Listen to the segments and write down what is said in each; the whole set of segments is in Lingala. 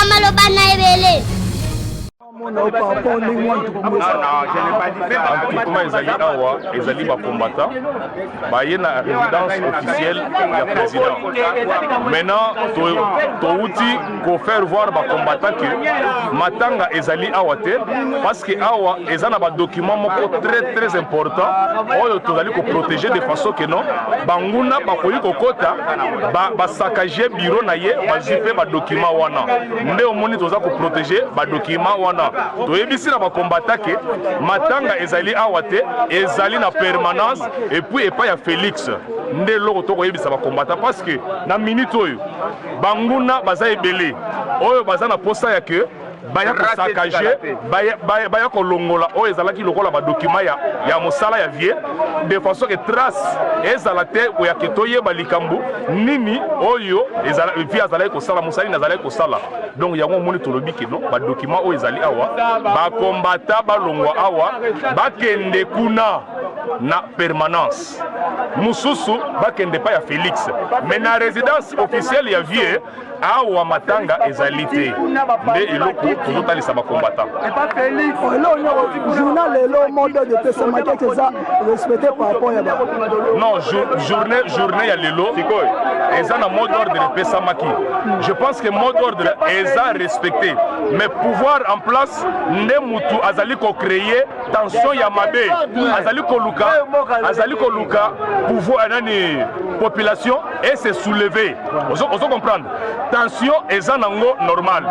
Tolobaka maloba na ebele. Attroupement ezali awa ezali ba combattants baye na résidence officielle ya président. Maintenant touti ko faire voir ba combattants que matanga ezali awa te parce que awa eza na ba documents moko très très important oyo tozali ko protéger de façon que non banguna bakoki kokota ba saccager bureau na ye bazwi mpe ba documents wana. Nde omoni toza ko protéger ba documents wana. Toyebisi na ba combattants que matanga ezali awa te, ezali na permanence et puis epai ya Felix. Nde eloko tokoyebisa ba combattants parce que na minute oyo banguna baza ebele oyo baza na posa ya que baya kosakage baya kolongola oyo ezalaki lokola badokima ya, ya mosala ya vie de façon ke trace ezala te ya ke toyeba likambo nini oyo vie azalaki kosala mosala nini azalaki kosala. Donc yango omoni tolobi ke non, badokima oyo ezali awa bakombata balongwa awa bakende kuna na permanence, mosusu bakende pa ya Felix, mais na résidence officielle ya vie awa matanga ezali te. Nde eloko tozotalisa bakombata. Journal lelo mot d'ordre epesamaki ete eza respecté par rapport ya ba non, journée ya lelo eza na mot d'ordre epesamaki. Je pense que mot d'ordre eza respecté, mais pouvoir en place nde mutu azali kocréer tension ya mabe, azali koluka pouvoir nani population et se soulever. Ozo comprendre, tension eza nango normal,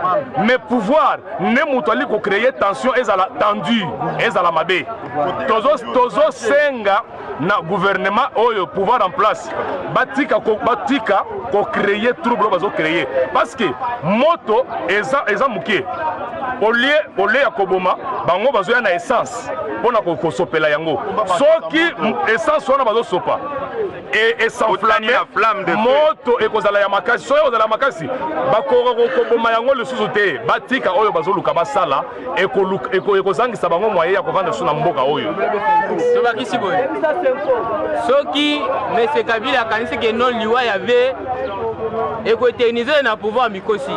mais pouvoir nde moto ali kocréer tension ezala tendu, ezala mabe. Tozosenga na gouvernement oyo pouvoir en place batika kocréer trouble oyo bazocréer, parce que moto eza moke. Olie ya koboma bango, bazoya na essence mpona kosopela yango. Soki essence wana bazosopa es'enflamme, moto ekozala ya makasi. Soki ekozala ya makasi, bakoka koboma yango lisusu te. Batika oyo bazoluka basala, ekozangisa bango moyen ya kovanda lisusu na mboka oyo. Tobakisi boye: soki monsieur Kabila akanisi ke non, liwa ya ve ekoéterniser na pouvoir, mikosi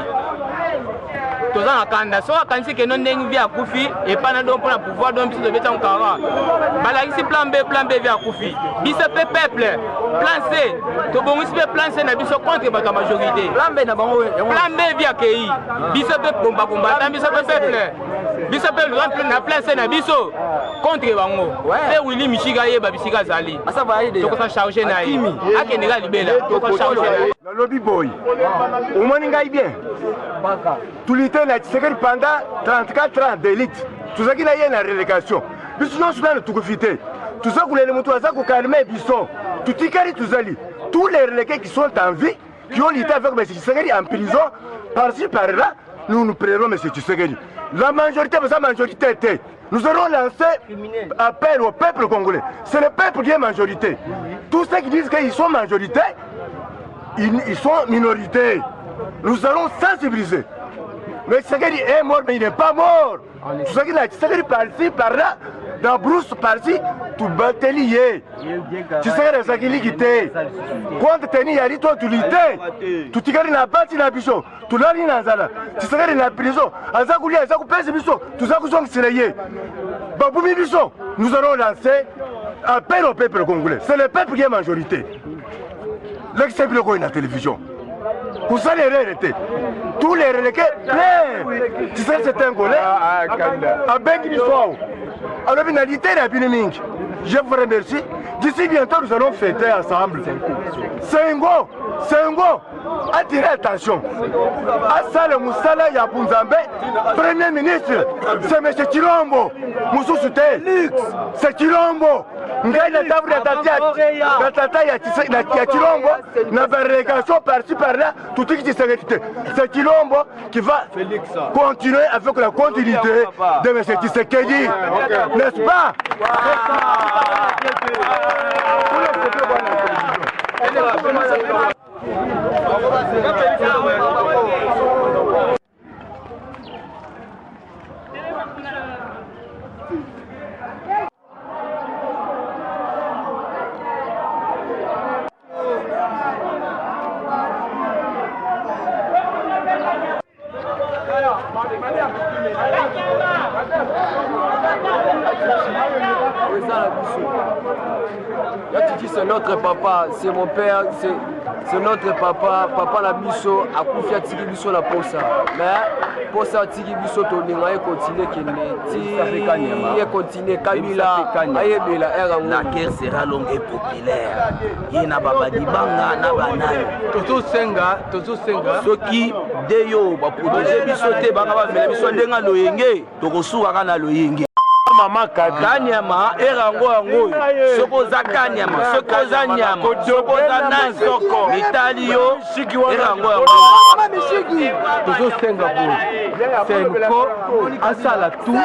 toza na kanda. Soki akanisi ke non, ndenge vieux akufi epai na don mpona pouvoir, don biso tobeti yango kaka. Balakisi plan B, plan B, vieux akufi, biso mpe peuple plan C, tobongisi mpe plan C na biso contre bato ya majorité. Plan B, vieux akei, biso mpe bakombata, biso mpe peuple, biso mpe na plan C na biso contre bango. Mpe Willy Mishika ayeba bisika azali, tokosa charge na ye, akende ka libela, tokosa charge na ye. Nalobi boye, omoni ngai bien, tolite na Tshisekedi pendant 34 ans d'élite, tozalaki na ye na relégation. Biso nyonso nano tukufi te, toza kolele moto aza kocalmer biso. Totikali, tozali tous les relégués qui sont en vie, qui ont lutté avec M. Tshisekedi en prison, par-ci par-là. Nous nous pleurons M. Tshisekedi. La majorité, la majorité te. Nous allons lancer appel au peuple congolais. C'est le peuple qui est majorité. Tous ceux qui disent qu'ils sont majorité, ils sont minorité. Nous allons sensibiliser. Mais Tshisekedi est mort, mais il n'est pas mort. Tshisekedi, Tshisekedi par-ci, par-là, dans brousse par-ci, tobateli ye. Tshisekedi azalaki liki te. Compte tenu ya rito tolite. Tutikali na bati na biso, tulali na nzala. Tshisekedi na prison, aza kulia, aza kupesa biso, tuza kuzongisela ye. Babumi biso, nous allons lancer appel au peuple congolais. C'est le peuple qui est majorité. Lekisa biloko oyo na télévision. Kosala erreur te. Tous les relégués pleurent. Tu sais, c'est un Congolais. Abengi biso awa. Alobi na litere ya bino mingi. Je vous remercie. D'ici bientôt, nous allons fêter ensemble. Sengo, Sengo, attirez attention. Asala musala ya Bunzambe, Premier ministre, c'est M. Tshilombo. Mususu te. C'est Tshilombo. Ngai na table ya tata ya Tshilombo, na barelégation par-ci par-là, tout qui Tshisekedi te. C'est Tshilombo qui va continuer avec la continuité de M. Tshisekedi. N'est-ce pas? biso. Ya Titi, c'est notre papa, c'est mon père, c'est notre papa, papa na biso akufi atiki biso na posa. Mais posa atiki biso tolinga ye continue kende ti ye continue Kabila ayebela ere yango. La guerre sera longue et populaire. Ye na babadibanga na banani. Tozosenga, tozosenga. Soki de yo ba protéger biso te banga bamela biso ndenge loyenge tokosuka kaka na loyenge. Mama Kanyama era yango yango oyo soki oza kanyama soki oza nyama soki oza nani mitali yo era yango yango. Tozosenga boye Senko asala tout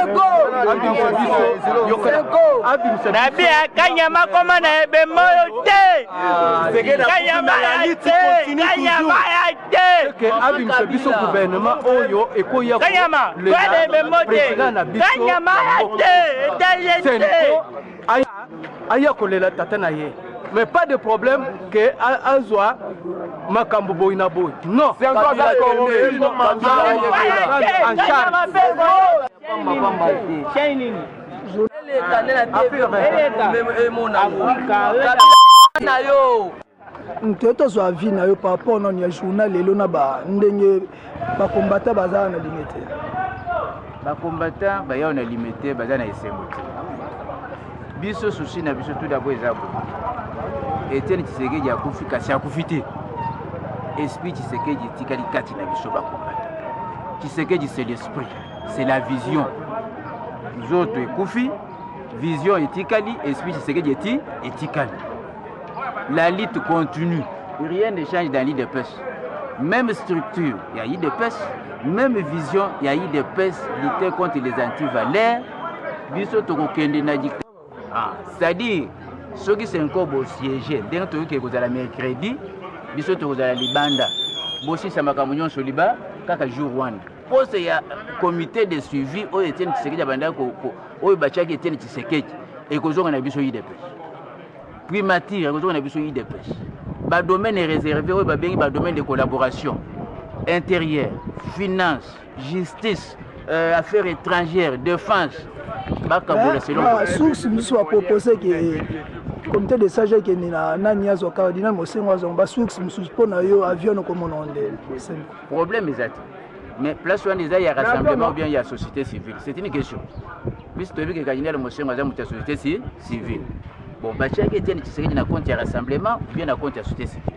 abimisa biso yokana abimisa Nabia kanyama koma na ebembe oyo te kanyama ya te kanyama ya te ke abimisa biso gouvernement oyo ekoya kanyama koya ebembe te président na biso kanyama ya te etali ye te Senko aya kolela tata na ye mais pas de problème ke azwa makambo boye na boye non en charge. Na yo toye tozwa avis na yo par rapport nani ya journal lelo na ba ndenge bakombata baza na Limete. Bakombata baya na Limete baza na esengo te. Biso souci na biso tout d'abord eza boye: Etienne Tshisekedi akufi, kasi akufi te. Esprit Tshisekedi etikali kati na biso bakombata. Tshisekedi, c'est l'esprit, c'est la vision. Nzoto ekufi, vision etikali, esprit Tshisekedi eti etikali. La lutte continue, rien ne change dans l'UDPS. Même structure ya UDPS, même vision ya UDPS, lutter contre les antivaleurs. Biso tokokende na dictature, ah, c'est-à-dire soki Senko bosiége ndenge toyoki kozala mercredi, biso tokozala libanda, bosisa makambo nyonso liba kaka jour wana. Poste ya comité de suivi oyo Etienne Tshisekedi abandaki, oyo batiaki Etienne Tshisekedi, ekozonga na biso UDPS. Primature ekozonga na biso UDPS. Badomaine réservé oyo babengi badomaine de collaboration, intérieur, finance, justice, affaires étrangères, défense, bakabola selon Source mosusu bapropose ke comité de sage ekende na nani, azwa cardinal Mosengo, azwa basource mosusu. Mpo na yo, avion okomona nde? Problème eza te, mais place wana eza ya rassemblement ou bien ya société civile, c'est une question. Puisque toyebi ke cardinal Mosengo aza moto ya société civile, bon, batiaki Etienne Tshisekedi na compte ya rassemblement ou bien na compte ya société civile?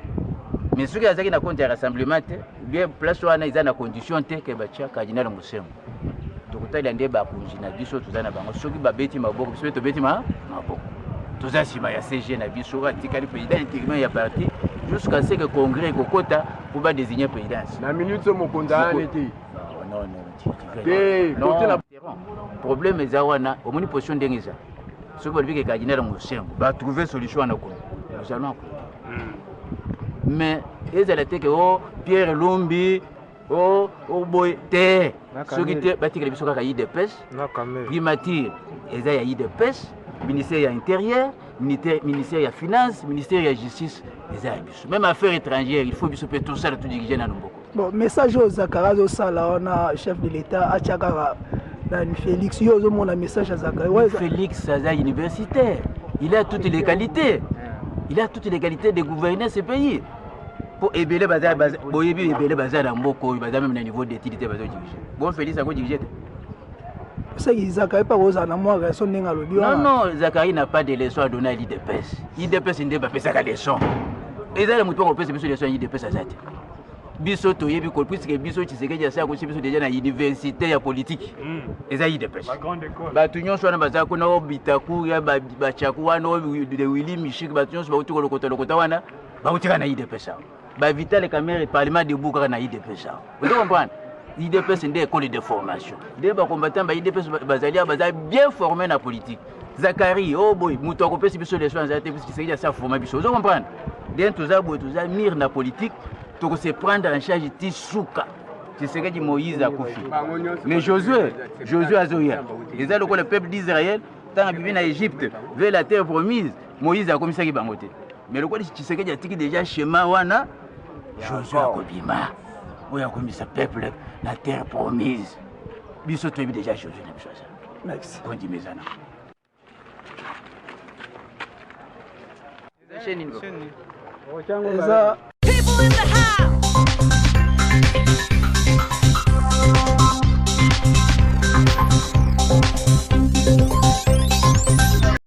Mais soki azalaki na compte ya rassemblement te, bien place wana eza na condition te ke batia cardinal Mosengo. Tokotalela nde bakonzi na biso toza na bango. Soki babeti maboko, biso mpe tobeti maboko. Toza nsima ya SG na biso oyo atikali président intérimaire ya parti jusqu'à ce que congrès ekokota mpo badésigne présidence. Na minute oyo mokonzi ayani te. Non, non. Problème eza wana, omoni position ndenge eza. Soki balobi ke cardinal Mosengo, batrouve solution wana kuna, nous allons accorder. Mais ezala te ke o Pierre Lumbi o boye te. Soki te, batikela biso kaka UDPS. Primature eza ya UDPS, ministère ya intérieur, ministère ya finance, ministère ya justice eza ya biso, même affaire étrangère. Il faut biso mpe tosala, todirige nano mboko. Bon, message oyo Zakari azosala wana, chef de l'État atya kaka nani, Félix. Yo ozomona message ya Zakari? Félix aza universitaire, il a toutes les qualités, il a toutes les qualités de gouverner ce pays. Po ebele baza, boyebi, ebele baza na mboka oyo, baza même na niveau d'étude te, bazodirige. Bon, Félix akodirige te? Seki Zakari mpe akozala na mwa raison ndenge alobi. Non, non, Zakari n'a pas de leçon à donner à l'UDPS. UDPS nde bapesaka leçon. Eza na motu akopesa biso leçon ya UDPS aza te. Biso toyebi ko, puisque biso Tshisekedi asala kosi biso déjà na université ya politique, eza UDPS. Bato nyonso wana baza kuna, o Bitaku ya Bachaku wana, o de Willy Mishik, bato nyonso bauti kolokota lokota wana, bauti kaka na UDPS awa. Bavital Kamerhe, parlement debout, kaka na UDPS awa. Ozo comprendre? UDPS nde école de formation, nde bacombattant ba UDPS bazali awa, baza bien formé na politique. Zakari o boye, moto akopesi biso leçon azali te, puisque Tshisekedi asi aforma biso. Ozo comprendre? Nde toza boye, toza mûrs na politique, tokose prendre en charge ti suka. Tshisekedi, Moïse akufi, mais Josué, Josué azoya. Eza lokola peuple d'Israël ntango abimi na Égypte vers la terre promise, Moïse akomisaki bango te. Mais lokola Tshisekedi atiki déjà schéma wana, Josué akobima oyo akomisa peuple na terre promise. Biso toyebi déjà Josué na biso aza. Merci. Kondima eza na. Eza People in the house.